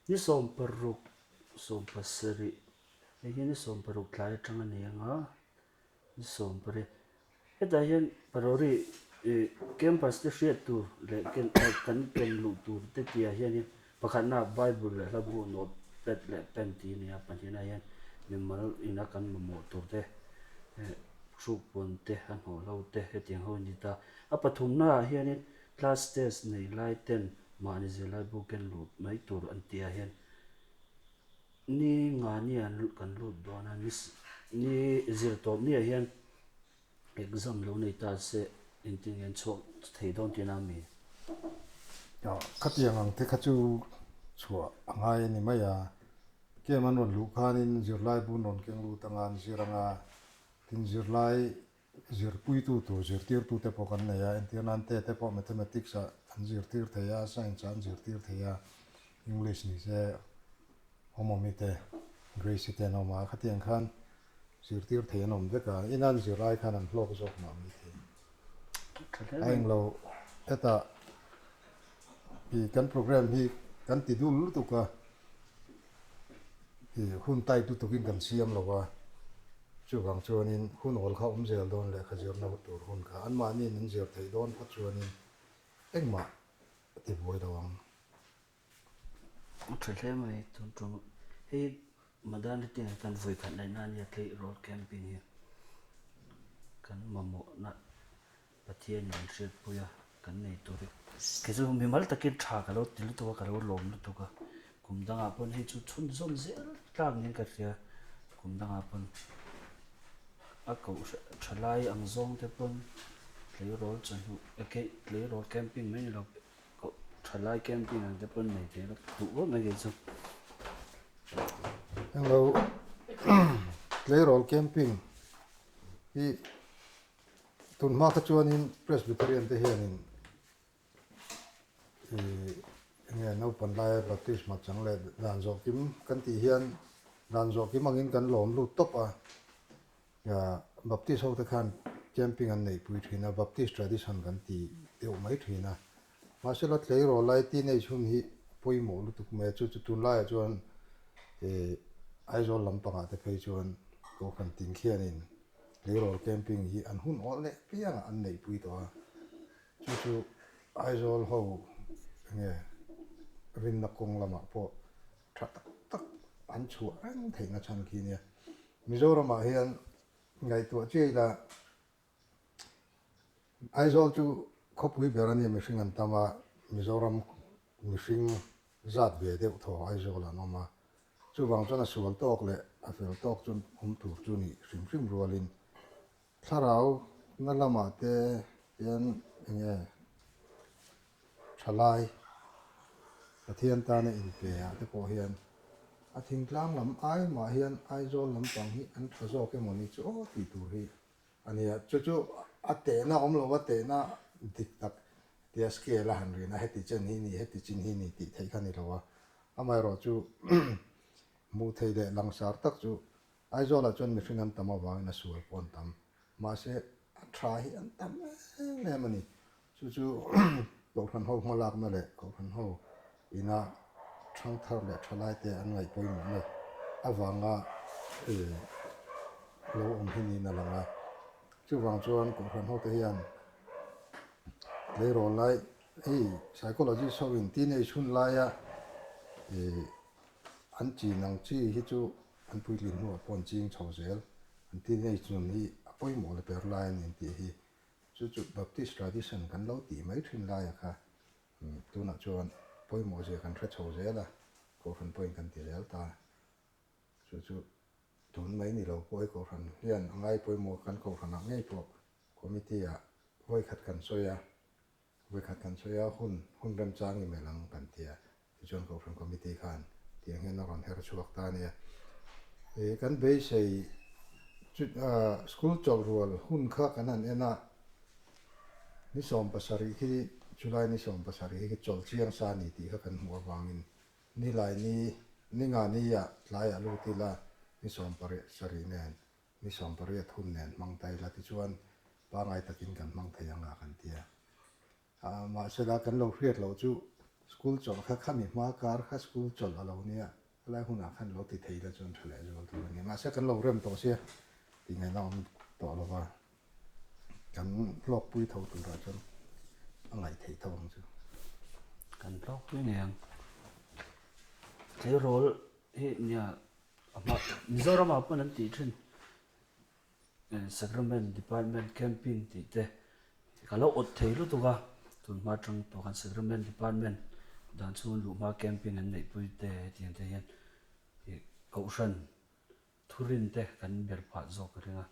Ni 16, 17, hei hi ni 16 tlai atang a ni ang a, ni 18, hetah hian parori ih campus te hriat tur leh ken kan ken luh tur te tihah hianin pakhatna bible leh hla bu note pad leh pen tih a ni a, pahnihna hian mimal ina kan mamawh tur te eh hrukpuan te a hnawhlo te hetiang ho a ni ta. A pathumnaah hianin class test nei lai ten Mahni zirlai bu ken lut mai tur an tih ah hian ni nga ni an kan lut dawn a, ni ni zir tawp ni ah hian exam lo nei ta se engtin nge an chhuak thei dawn tihna a mi? Khatiang ang te kha chu chhuah a ngai a ni mai a, camp an rawn luh khanin zirlai bu an rawn keng lut anga an zir anga, tin zirlai Zirpuitu tur zirtirtute pawh kan nei a, entir nan te te pawh Mathematics ah an zirtir thei a, Science ah an zirtir thei a, English ni se Awmawmi te, Grace-i te an awm a, khatiang khan zirtir thei an awm vek a, ina an zir ai khan an hlawk zawk mah mai thei. A englo hetah i kan program hi kan ti dul lutuk a. Ih hun tight lutukin kan siam lo a, chuvang chuanin hun awl kha awm zel dawn lehkha zirna tur hun kha anmahniin an zir theih dawn phawt chuanin engmah a ti buai lo ang. A tha hle mai tun tum hei Madani te kan vawi khat laih na ania tleirawl camping hi kan mamawhna Pathian in min hriatpui a, kan nei tur hi kei chu mimal takin tha ka lo ti lutuk a, ka lo lawm lutuk a, kum dangah pawn hei chu chhunzawm zel tlak niin ka hria, kum dangah pawn a koh tha lai ang zawng te pawn tleirawl chawhnu tleirawl camping mai ni lo koh tha lai camping ang te pawn nei thei la duh vak mai kei chu. Englo tleirawl camping hi Tun hma kha chuanin Presbyterian te hianin ih enge naupang laia baptisma chang leh dan zawh kim kan tih hian dan zawh kim angin kan lawm lut tawp a, Baptist ho te khan camping an neihpui thin a, Baptist tradition kan ti deuh mai thin a. Mahsela tleirawl lai teenage hun hi pawimawh lutuk mai a, chu chu tunlaiah chuan ih Aizawl lampangah te phei chuan Kohhran tin khianin Tleirawl camping hi an hun awl leh piangah an neihpui tawh a, chu chu Aizawl ho enge rinna kawng lamah pawh tha tak tak an chhuah reng theihna chhan khi nia. Mizoramah hian ngaihtuah chiah ila Aizawl chu khawpui ber a nia mihring an tam a, Mizoram mihring zat ve deuh thaw Aizawl an awm a, Chuvang chuan a sual tawk leh a fel tawk chu awm tur chu nih hrim hrim rualin thlarau na lamah te hian enge thalai Pathian tana inpe ah te pawh hian a thingtlang lam ai mah hian Aizawl lampang hi an tha zawk emaw ni chu aw tih tur hi a ni a. Chu chu a tehna awm lo a tehna dik tak tia scale a han rin a heti chen hi ni heti chin hi ni tih theih kha ni lo a. Amaherawh chu hmuh theih leh langsar tak chu Aizawlah chuan mihring an tam avangin a sual pawh an tam. Mahse a tha hi an tam em em a ni. Chu chu Kohhran ho hmalakna leh Kohhran ho ina thangthar leh thalaite an ngaih pawimawhna avanga lo awm hi niin a lang a. Chuvang chuan Kohhran hote hian tleirawl lai Hei psychologist ho in teenage hun laia ih an chin ang chi hi chu an puitlin hnuah pawh an ching chho zel. An teenage nun hi a pawimawh la ber lai a ni an tih hi. Chu chu Baptist tradition kan lo tih mai thin laia kha tunah chuan pawimawh zia kan hre chho zel a, Kohhran pawhin kan ti zel ta. Chu chu tun mai ni lo pawh hi Kohhran hian a ngai pawimawh kan Kohhranah ngei pawh committee ah vawikhat kan sawi a. Vawikhat kan sawi a, hun hun remchang i melh ang kan ti a, tichuan Kohhran Committee khan tiang hian a rawn her chhuak ta a nia. Ih kan beisei chu school chawlh rual hun kha kan han en a, ni 70 khi July ni 70 hi chawlh chiang sa a ni tih kha kan hmuh avangin nilai ni ni nga ni ah tlaiah lut ila ni 17 nen Ni 18 hun nen hmang ta ila tichuan pangai takin kan hmang thei ang a kan ti a. Mahsela kan lo hriat loh chu School chawlh kha khami hma kar kha school chawlh a lo nia, helai hunah khan lo ti thei la chuan tha leh zual tur a ni. Mahse kan lo rem tawh sia tih ngaihna awm tawh lo va, kan hlawkpui tho turah chuan a ngaih theih tho ang chu. Kan hlawkpui ngei ang. Tleirawl hi nia a hma Mizoramah pawn an tih thin. Sacrament Department Camping tih te ka lo awt thei lutuk a, tun hma atang pawh khan Sacrament Department dan chhung luh hma camping an neihpui te hetiang te hian ih kohhran thurin te kan ber phah zawk ka ring a,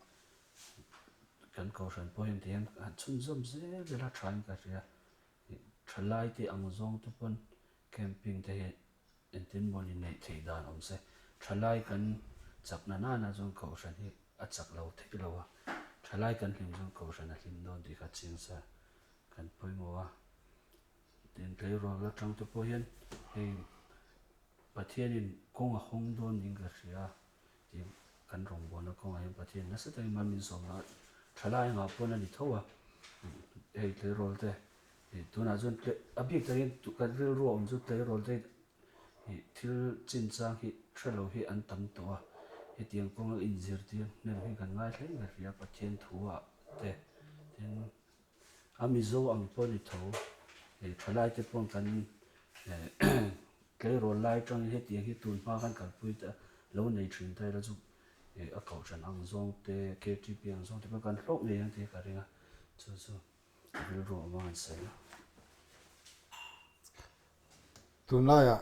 kan kohhran pawh hian tihian han chhunzawm zel zel a tha in ka hria, ih thalai te ang zawng te pawn camping te hi Engtin maw ni neih theih dan awm se, thalai kan chakna nana chuan kohhran hi a chak lo thei lo a, thalai kan hlim chuan kohhran a hlim dawn tih kha chiang sa kan pawimawh a. Tin, tleirawl atang te pawh hian hei Pathianin kawng a hawng dawn niin ka hria a, tin kan rawngbawlna kawngah hian Pathian nasa takin mal min sawm a, thalai angah pawn a ni tho a, hei tleirawl te Tunah chuan a bik takin kan rilru a awm chu tleirawl te ih thil chinchang hi hre lo hi an tam tawh a, hetiang kawnga inzirtir hnem hi kan ngai hle ka hria Pathian thu ah te tin a Mizo ang pawh ni tho ih thalai te pawh kan tleirawl lai atangin hetiang hi tun hma khan kalpui te lo nei thin ta ila chu ih a kohhran ang zawng te KTP ang zawng te pawh kan hlawk ngei ang tih hi ka ring a chu chu. Rilru a awm ang an sawi a. Tunlaiah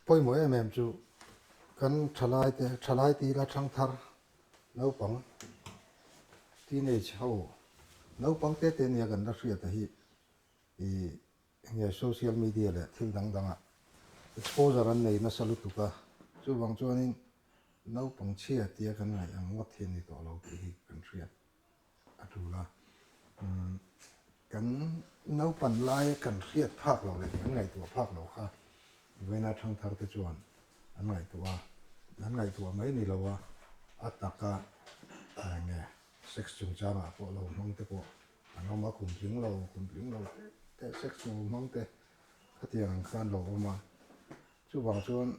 pawimawh em em chu kan thalai te, thalai ti ila thangthar naupang teenage ho naupang te te nia kan la hriat a hi ih enge social media leh thil dang dangah exposure an nei nasa lutuk a, chuvang chuanin naupang chhia tia kan ngaih ang ngawt hi a ni tawh lo tih hi kan hriat. A tul a, kan naupan laia kan hriat phak loh leh kan ngaihtuah phak loh kha Vawiina thangthar te chuan an ngaihtuah a, an ngaihtuah mai ni lo a, a taka eng nge sex chungchangah pawh lo hmang te pawh an awm a, kum tling lo kum tling lo te te sex lo hmang te khatiang ang khan lo awm a, chuvang chuan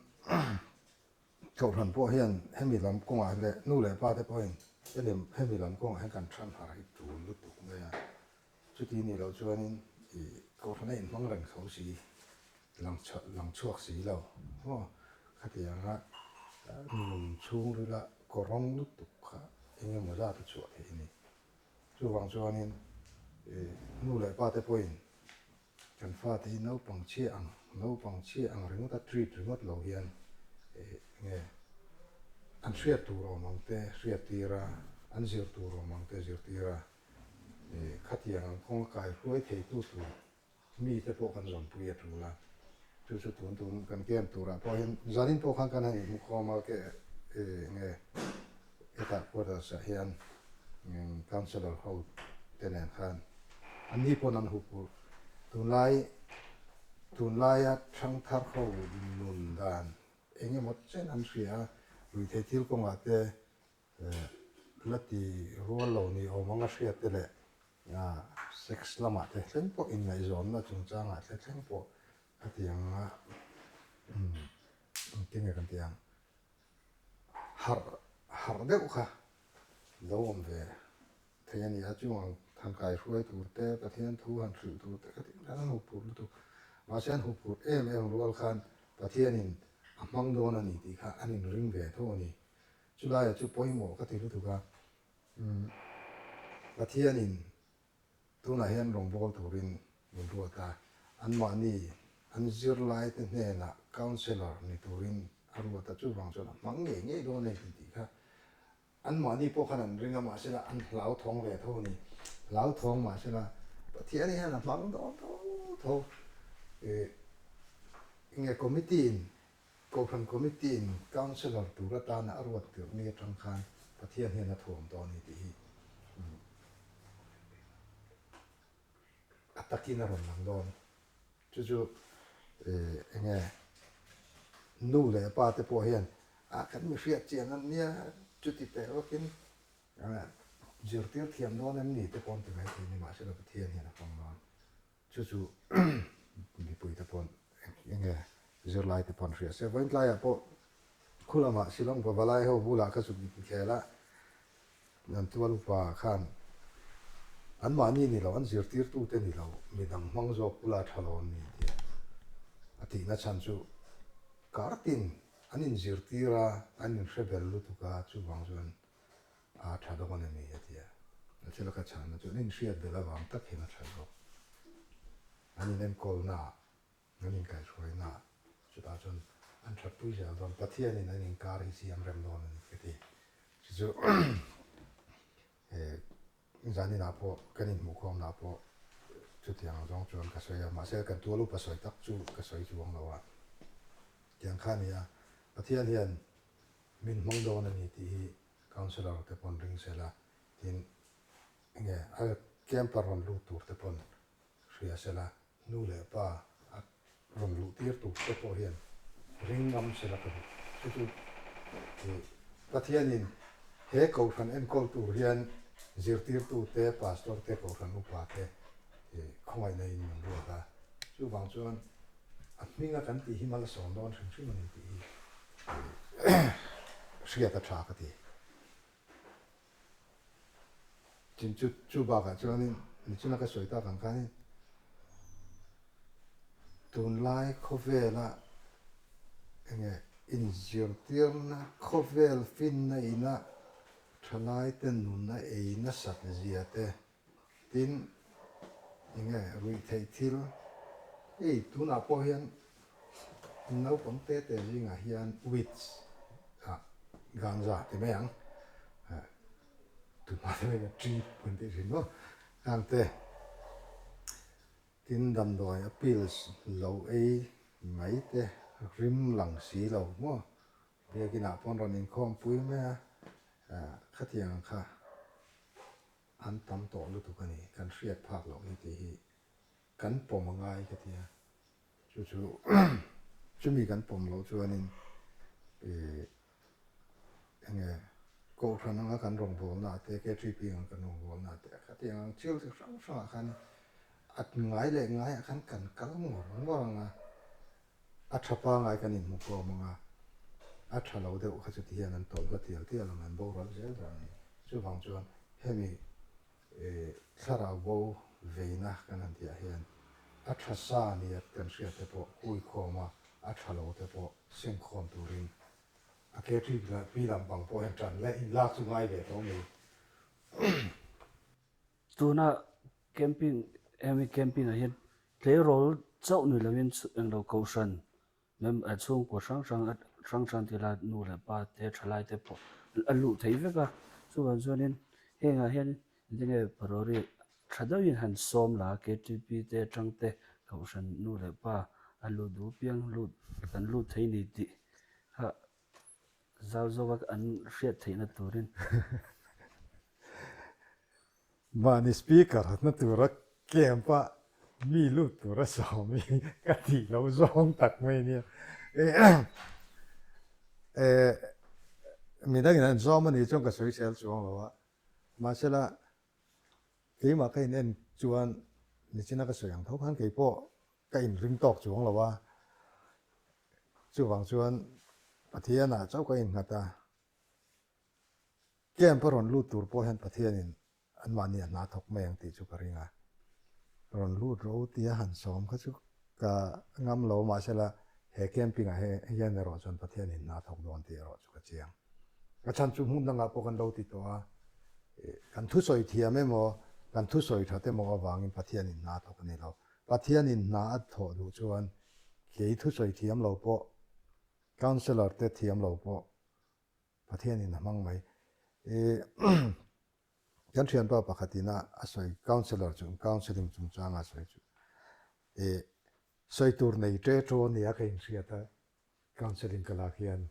Kohhran pawh hian hemi lam kawngah leh nu leh pa te pawhin hemi lam kawngah hian kan than har hi tul lutuk mai a. Chuti nih loh chuanin ih kohhran a inhmang reng tho si, lang lang chhuak si lo maw? Khatianga nun chhungrila kawrawng lutuk kha eng emaw zat a chhuah theih a ni. Chuvang chuanin ih nu leh pa te pawhin Kan fate hi naupang chhia ang, naupang chhia ang ringawt a treat ringawt lo hian eh nge an hriat tur awm ang te hriat tir a, an zir tur awm ang te zir tir a, eh khatiang ang kawnga kai hruai thei tu tur mi te pawh kan zawnpui a tul a, chu chu tun tun kan camp turah pawh hian zanin pawh khan kan han inhmukhawm a ke eh nge hetah quarters ah hian councillor ho te nen khan An ni pawn an hup ur. Tunlai tunlaia thangthar ho nun dan eng emaw chen an hria a, ruihtheih thil kawngah te la ti rual lo ni awm anga hriat te leh sex lamah te thleng pawh inngaihzawnna chungchangah te thleng pawh khatiang a engtin nge kan tih ang harh harh deuh kha lo awm ve thei a ni a, chung han kai hruai tur te, Pathian thu han hrilh tur te kha tih khan an huphurh lutuk. Mahse an huphurh em em rual khan Pathianin a hmang dawn a ni tih kha an inring ve tho a ni. Chulaiah chu pawimawh ka ti lutuk a, umm Pathianin tunah hian rawngbâwl turin min ruat a, anmahni an zirlaite hnenah counsellor ni turin a ruat a, chuvang chuan a hmang ngei ngei dawn a ni tih kha Anmahni pawh khan an ring a, mahsela an hlauthawng ve tho a ni. Hlauthawng mahsela Pathian hian a hmang dawn tho tho. Ih nge committee in, Kohhran committee in councillor tur atana a ruat tirh ni atang khan Pathian hian a thuam dawn a ni tih hi a takin a rawn lang dawn. Chu chu eng nge nu leh pa te pawh hian ah kan mi hriat chian an nia chuti teh vakin zirtir thiam dawn em ni te pawh an ti mai thei a ni mahsela Pathian hian a hmang dawn. Chu chu. mipuite paw'n enge zirlaite paw'n hria se. Vawiin tlaiah pawh khu lamah Shillong Pavalai ho bulah ka zuk inkhel a, an tual upa khan anmahni ni lo, an zirtirtute ni lo, midang hmang zawk bula tha lo an ni tia a tihna chhan chu kartin an inzirtir a, an inhre bel lutuk a, chuvang chuan a tha dawn a ni a ti a. A thil a ka chhanna chu an inhriat belh avang tak hian a tha zawk. An inenkawlnaah, an inkaihhruainaah chutah chuan an thatpui zel dawn. Pathianin an inkar hi siam rem dawn a ni ka ti. Chu chu zaninah pawh kan inhmuhkhawmnah pawh chutiang ang zawng chuan ka sawi a. Mahse kan tual upa sawi tak chu ka sawi chuang lo a. Tiang kha a ni a, Pathian hian Min hmang dawn a ni tih hi councillor te pawn ring se la, tin enge a camper rawn lut tur te pawn hria se la, nu leh pa a rawn luh tir tur te pawh hian ring ngam se la ka duh. Chu chu ih Pathianin he kohhran enkawl tur hian zirtirtu te, pastor te, kohhran upa te ih khawngaihna in min ruat a, chuvang chuan a hminga kan tih hi mal a sawm dawn hrim hrim a ni tih hi hriat a tha ka ti. Tin chu chu bakah chuanin nichina ka sawi tak ang khanin tunlai khawvela enge inzirtirna khawvel finna ina thalaite nuna ei nasat zia te Tin, enge ruihtheih thil, hei tunah pawh hian naupang te te zingah hian weeds ah ganja ti mai ang, tunah te hian tree an tih thin maw, heng te tin damdawi a pills lo ei mai te rim lang si lo maw, biakinah pawh an rawn inkhawm pui mai a, khatiang ang kha. An tam tawh lutuk a ni, kan hriat phak loh hi tih hi kan pawm a ngai ka ti a, chu chu chumi kan pawm loh chuanin ih enge Kohhran anga kan rawngbawlna ah te, KTP anga kan rawngbawlna ah te khatiang ang thil chi hrang hrangah khan a ngai leh ngaiah khan kan kal ngawr ngawr ang a, a tha pangai kan inhmu khawm ang a, a tha lo deuh kha chuti hian an tawlh hla tial tial ang, an boral zel dawn a ni. Chuvang chuan hemi thlarau bo veina kan han tihah hian a tha sa nia kan hriat te pawh hui khawm a, a tha lo te pawh seng khawm turin a ke pi lampang pawh hian tan leh inlak chu ngai ve tho mai. Tuna camping hemi camping ah hian tleirawl chauh ni lovin englo kohhran chhungkua hrang hrang hrang hrang tila nu leh pa te thalai te pawh a luh theih vek a chuvang chuanin hengah hian engtinge parori tha deuhin han sawm la ktp te atang te kohhran nu leh pa a lut duh piang lut kan lut thei ni tih kha Zau zawka an hriat theihna turin. Mahni speaker hatna tura camp a mi lut tura sawm hi ka tih loh zawng tak mai nia. Midangin an zawm a nih chuan ka sawisel chuang lo a, mahsela keimah ka in en chuan nichina ka sawi ang tho khan keipawh ka inring tawk chuang lo a, chuvang chuan Pathianah chauh ka innghat a, camp a rawn lut tur pawh hian Pathianin anmahni a hna thawk mai ang tih chu ka ring a, rawn lut ro tia han sawm kha chu ka ngam lo mahsela he camping ah hian erawh chuan Pathianin hna thawk dawn tih erawh chu ka chiang. A chhan chu hmun dangah pawh kan lo ti tawh a, kan thusawi thiam emaw, kan thusawi that emaw avangin Pathianin hna thawk a ni lo. Pathianin hna a thawh duh chuan kei thusawi thiam lo pawh, councillor te thiam lo pawh Pathianin a hmang mai. Kan thianpa pakhatin a sawi councillor chung counselling chungchanga a sawi chu sawi tur nei ṭe ṭaw nia ka inhriat a, counselling ka lak hian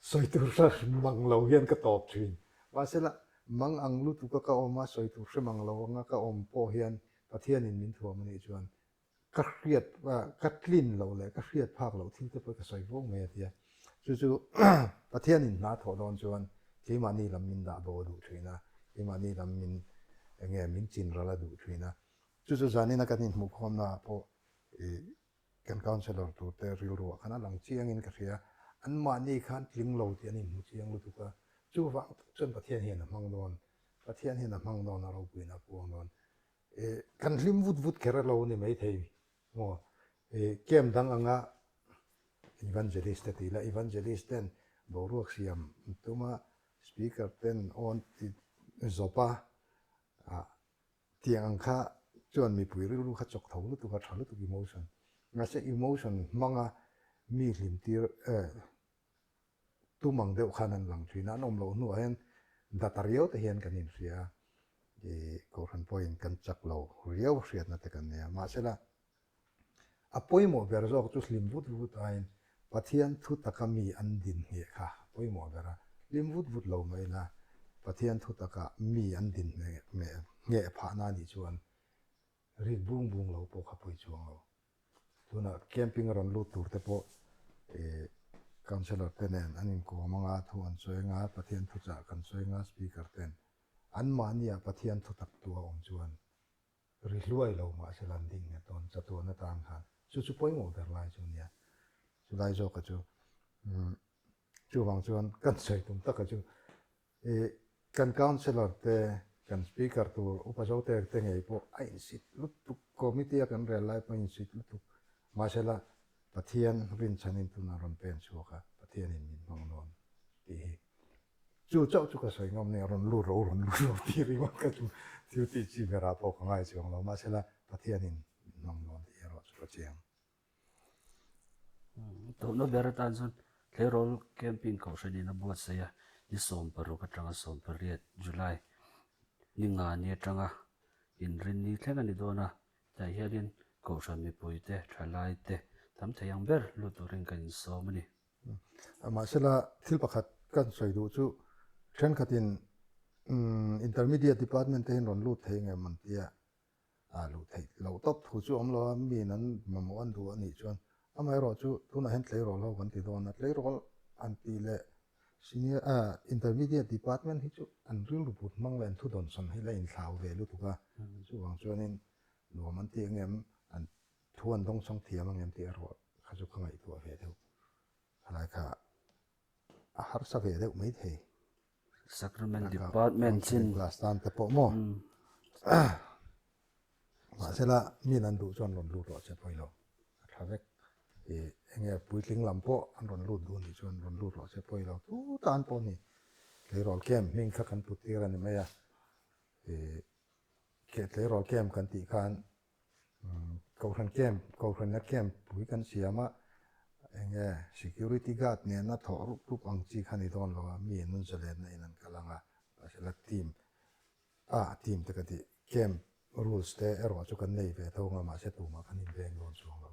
Sawi tur hre mang lo hian ka tawp thin. Mahsela, mang ang lutuka ka awm a, sawi tur hre mang lo anga ka awm pawh hian Pathianin min thuam a nih chuan ka hriat, ka tlin loh leh ka hriat phak loh thil te pawh ka sawi fo mai a ti a. Chu chu Pathianin hna thawh dawn chuan keimahni lam min dah bo a duh thin a, keimahni lam min eng nge min chin ral a duh thin a. Chu chu zanina kan inhmuhkhawmnaah pawh. Ih kan councellor tur te rilruah khan a lang chiangin ka hria. Anmahni khan tling lo tih an inhmu chiang lutuk a. Chuvang tak chuan Pathian hian a hmang dawn. Pathian hian a hmang dawn a ropuiin a puang dawn. Ih kan hlim vut vut kher a lo ni maithei maw? Ih camp dang anga Evangelist te tih la, Evangelist ten boruak siam an tum a, Speaker ten awn ti zawp a, ah tiang ang kha chuan mipui rilru kha chawk tho lutuk a, tha lutuk emotion. Mahse emotion hmanga mi hlim tir eh tum ang deuh khan an lang thin a, an awm loh hnuah hian data riau te hian kan inhria a, ih Kohhran pawhin kan chak lo riau hriatna te kan nei a, mahsela A pawimawh ber zawk chu hlim vut vut aiin Pathian thu taka mi an din ngheh kha a pawimawh ber a. Hlim vut vut lo mai ila Pathian thu taka mi an din ngheh phahna a nih chuan rik bung bung lo pawh kha pawi chuang lo. Tunah camping a rawn lut tur te pawh councillor te nen an inkawm anga thu an sawi anga Pathian thuchah kan sawi anga speaker ten anmahniah Pathian thu tak tu a awm chuan Ri hluai lo mahse lan ding nghet dawn chatuan atan khan chu chu pawimawh ber lai chu nia. Chu lai zawka chu umm chuvang chuan kan sawi tum taka chu ih kan councillor te kan speaker tur upa zote te ngei pawh a insit lutuk committee a kan rel lai pawh a insit lutuk mahsela Pathian rinchhanin tunah rawn pen chhuak a Pathianin min hmang dawn tih hi Chu chauh chu ka sawi ngam nia, rawn lut ro, rawn lut ro tih ringawt kha chu thil tih chi berah pawh ka ngai chuang lo. Mahsela Pathianin min hmang dawn tih erawh chu ka chiang. Tawhna ber atan chuan Tleirawl Camping Kohhranin a buatsaih a, ni 16 atanga 18 July ni nga ni atanga inrinni thleng a ni dawn a, tah hianin Kohhran mipuite, thalaite tam thei ang ber lut turin kan insawm a ni. Mahsela thil pakhat kan sawi duh chu thenkhatin Intermediate Department te hian rawn lut thei ngem an tia, a luh theih loh tawp thu chu awm lo a, miin an mamawh an duh a nih chuan amaherawh chu tunah hian tleirawl ho kan ti dawn a, tleirawl an tih leh Senior Intermediate Department hi chu an rilru put hmang leh an thudawnsawn hi la inthlau ve lutuk a, chuvang chuanin nuam an ti angem an Thu an dawngsawng thiam ang em tih erawh kha chu ka ngaihtuah ve deuh. Khalai kha a harsa ve deuh mai thei. Sacrament Department chin. Class tan te pawh maw. Mahsela min an duh chuan rawn lut rawh che pawi lo. A tha vek. I enge puitling lam pawh an rawn lut duh nih chuan rawn lut rawh che pawi lo. Tu tan pawh ni. Tleirawl camp hming kha kan put tir a ni mai a. I tleirawl camp kan tih khan Kohhran camp, Kohhranna camp pui kan siam a, eng nge security guard nena thawh rup rup ang chi kha ni dawn lo a, mi an zalenna in an kal ang a, mahsela team a team te ka tih camp rules te erawh chu kan nei ve tho ang a, mahse tumah kan inveng dawn chuang lo.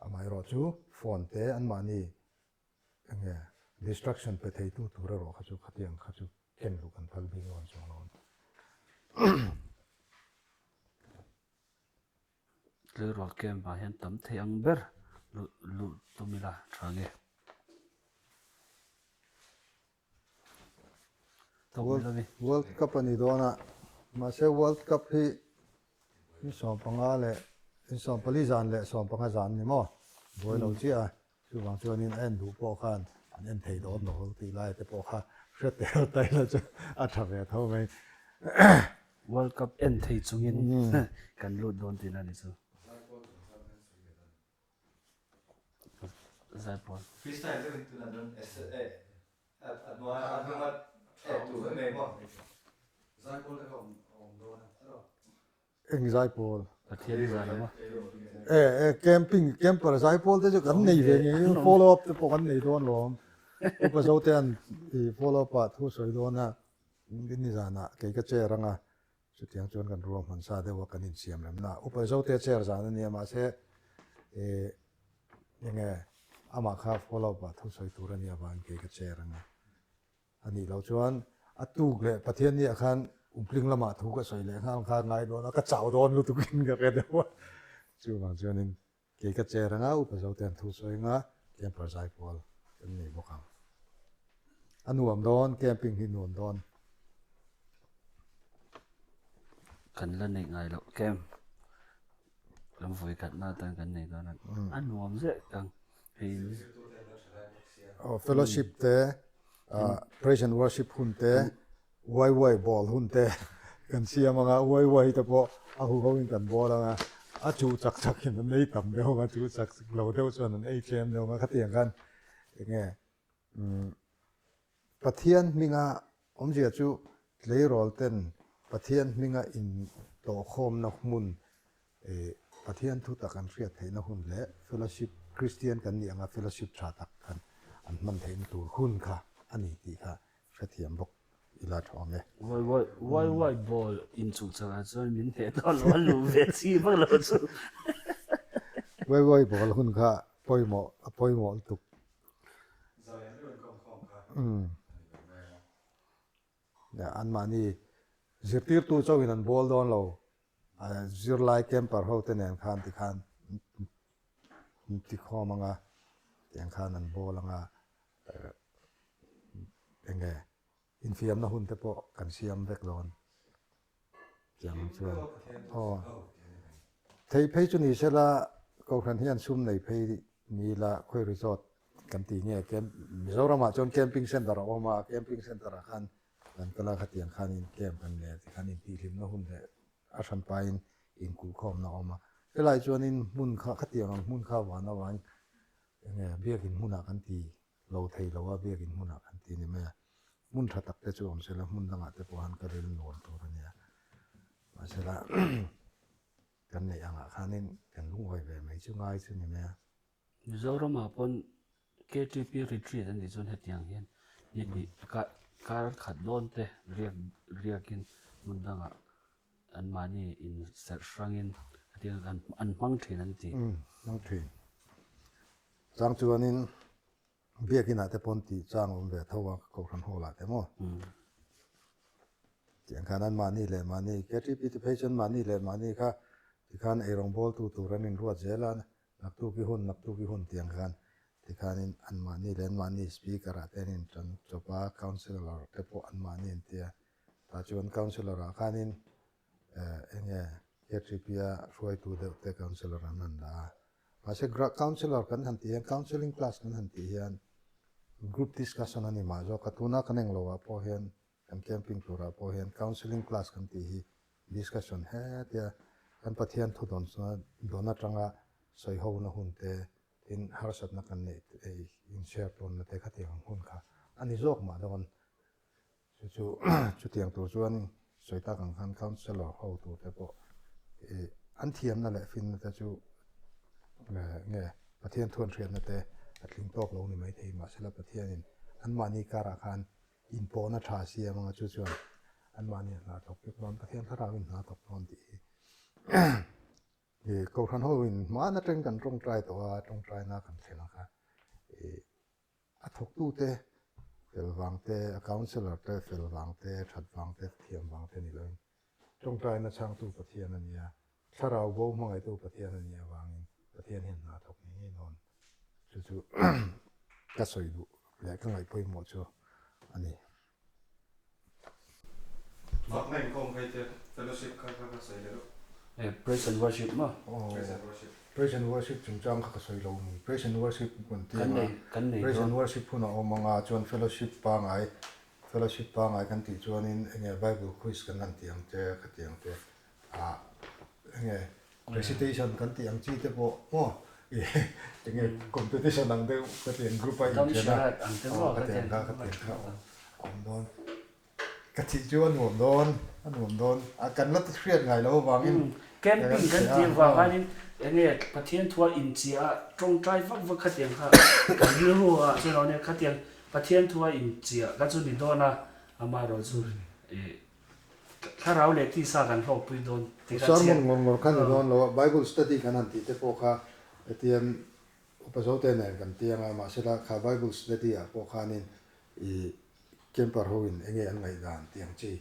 Amaherawhchu phone te anmahni Eng nge distraction pe theitu tur erawh kha chu khatiang kha chu ken luh kan phal bik dawn chuang lo a ni. Tleirawl camp ah hian tam thei ang ber luh luh tum ila tha nge. World Cup a ni dawn a, mahse World Cup hi ni 15 leh ni 14 zan leh 15 zan ni maw? Buai lo chiah a, chuvang chuanin a en duh pawh khan an en thei dawn lo tih lai te pawh kha hre tel ta ila chu a tha ve tho mai. World Cup en thei chungin kan lut dawn tihna a ni chu. Zaipawl. Freestyle deuhin tunah chuan A hnuai a hnunga thlawk tur vek mai maw? Zaipawl te kha awm awm dawn a tiraw? Eng zaipawl? Pathian i zan a. E e camping camper zaipawl te chu kan nei ve ngei follow up te pawh kan nei dawn lawm. Upa Zote an i follow up ah thu sawi dawn a nizanah kei ka chair anga chutiang chuan kan ruahman sa deuh a kan insiam rem na. Upa Zote chair zan a nia mahse e Enge amah kha follow up ah thusawi tur a nih avangin kei ka chair ang a. A nih loh chuan a tuk leh Pathian ni ah khan umpling lamah thu ka sawi leh nghal kha ngai dawn a, ka chau dawn lutuk in ka hre deuh a. Chuvang chuanin kei ka chair ang a, Upa Zote an thusawi ang a, camper zai pawl kan nei bawk ang. A nuam dawn, camping hi nuam dawn. Kan la neih ngai loh camp. Kan vawi khatna atan kan nei dawn a, a nuam zeh kang hei. Aw fellowship te, praise and worship hun te, wai wai ball hun te kan siam anga, wai wai te pawh a huho in kan bawl anga, a chuh chak chak in an ei tam deuh anga, chuh chak lo deuh chuan an ei tlem deuh anga, khatiang khan enge Pathian hminga awmzia chu tleirawl ten Pathian hminga intawhkhawmna hmun, Pathian thu tak an hriat theihna hun leh fellowship, Kristian kan nih anga fellowship tha tak khan an hman theihna tur hun kha a ni tih kha hrethiam bawk ila tha awm e. Wai wai ball inchuh chakah chuan min hneh dawn lo a luh ve chi vak lo chu. Wai wai ball hun kha pawimawh a pawimawh lutuk. Anmahni zirtirtu chauhin an bawl dawn lo, zirlai camper ho te nen khan tikhan an tikhawm ang a, tiang khan an bawl ang a, enge infiamna hun te pawh kan siam vek dawn. Tiang chuan aw thei phei chu ni sela Kohhran hian sum nei phei ni ila khawi resort kan ti nge camp Mizoramah chuan camping center a awm a camping center ah khan kan kal a khatiang khanin camp kan nei a tikhan intihhlimna hun leh a hran pahin inkulhkhawmna a awm a helai chuanin hmun kha khatiang ang hmun kha van avangin enge biakin hmunah kan ti lo thei lo a, biakin hmunah kan ti ni mai a, hmun tha tak te chu awm sela hmun dangah te pawh han ka ril nuam tur a nia. Mahsela kan neih angah khanin kan lungawi ve mai chu ngai chu ni mai a. Mizoramah pawn KTP retreat an tih chuan hetiang hian ni hnih kar khat dawn te riak riakin hmun dangah anmahni inserh hrangin hetiang an hmang thin an ti. Umm hmang thin. Chang chuanin biakinah te pawn tih chang a awm ve tho a, Kohhran Hall ah te maw? Tiang khan an mahni leh mahni, KTP te phei chuan mahni leh mahni kha tikhan eirawng bawltu tur an inruat zel a, naktuk i hun, naktuk i hun tiang khan tikhanin an mahni leh an mahni speaker ah te an intan chawp a, councillor te pawh an mahni an tia, tah chuan councillor ah khanin enge KTP a hruaitu deuh te councillor an han dah a. Mahse councillor kan han tih hian counselling class kan han tih hian group discussion a ni mah zawk a, tuna kan englo ah pawh hian kan camping turah pawh hian counselling class kan tih hi discussion hetia kan Pathian thu dawn chuan dawn atanga sawi ho na hun te tin harsatna kan neih in share tawnna te khatiang ang hun kha a ni zawk mah dawn. Chu chu chutiang tur chuan sawi tak ang khan councillor ho tur te pawh ih an thiamna leh finna te chu nge Pathian thuan hriatna te a tling tawk lo ni maithei mahsela Pathianin anmahni karah khan inpawhna tha siam anga chu chuan anmahni a hna thawk vek dawn Pathian thlarauin hna thawk dawn tih hi ih Kohhran hoin hmaan atang kan tawngtai tawh a tawngtaina kan thlen ang kha ih A thawktute fel vang te, a councillor te fel vang te, that vang te, thiam vang te ni loin tawngtaina chhangtu Pathian a nia, thlarau bo hmangaihtu Pathian a nih avangin Pathian hian hna thawk ngei ngei dawn. Chu chu ka sawi duh leh ka ngaih pawimawh chu a ni. Fakna inkhawm phei te fellowship kha kha ka sawi leh lo. Eh praise and worship maw? Praise and worship. Praise and worship chungchang kha ka sawi lo mi. Praise and worship kan ti anga praise and worship hun a awm anga chuan fellowship pangai fellowship pangai kan tih chuanin enge bible quiz kan han tih ang te ka tih ang te ah enge Recitation kan tih ang chi te pawh maw enge competition ang deuh ka ti ang group a inthen a aw ka ti ang kha ka ti ang kha awm dawn ka thih chu a nuam dawn a nuam dawn a kan la hriat ngai lo avangin Camping kan tih avang khanin enge Pathian thua inchiah a tawngtai vak vak khatiang kha kan rilru ah chuan a awm nia khatiang Pathian thua inchiah kha chu ni dawn a amaherawh chu ih Thlarau leh tisa kan hlawkpui dawn tih kha chiang. Sermon ngawr ngawr kha ni dawn lo a, Bible study kan han tih te pawh kha hetiang upa zote nen kan ti anga, mahsela kha Bible study ah pawh khanin i camper ho in enge an ngaihdan tih ang chi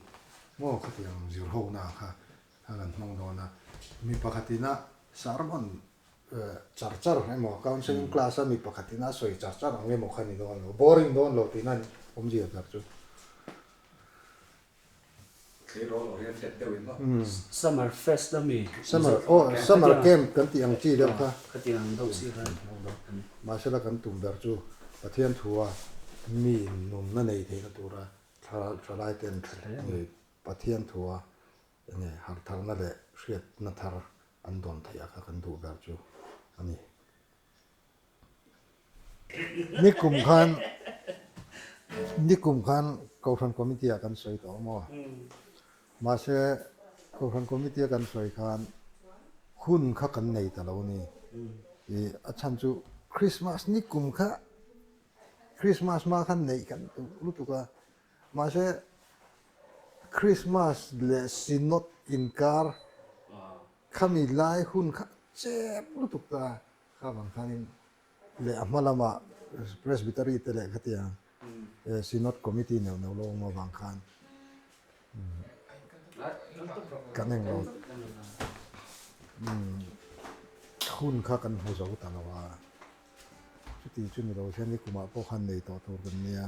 maw khatiang zir ho na kha kha kan hmang dawn a, mi pakhat ina sermon char char emaw counselling class a mi pakhat ina sawi char char ang emaw kha ni dawn lo, boring dawn lo tihna awmzia ber chu. Tleirawl oriented deuh in maw? Summer fest a mi? Summer, aw summer camp kan tih ang chi deuh kha. Khatiang ang deuh si khan. Mahsela kan tum ber chu Pathian thua mi nunna nei theihna tura thalai ten Pathian thua enge hartharna leh hriatna thar an dawn theih a kha kan duh ber chu a ni. Nikum khan nikum khan Kohhran Committee ah kan sawi tawh maw? Mahse Kohhran Committee a kan sawi khan hun kha kan nei ta lo ni. Ih a chhan chu Christmas nikum kha Christmas hma khan neih kan duh lutuk a, mahse Christmas leh Synod inkar khami lai hun kha chep lutuk ta. Kha vang khanin leh a hma lamah Presbytery te leh khatiang Synod Committee neuh neuh lo awm avang khan kan englo hun kha kan hmu zo ta lo a, chuti chu ni lo hian nikumah pawh khan nei tawh tur kan nia.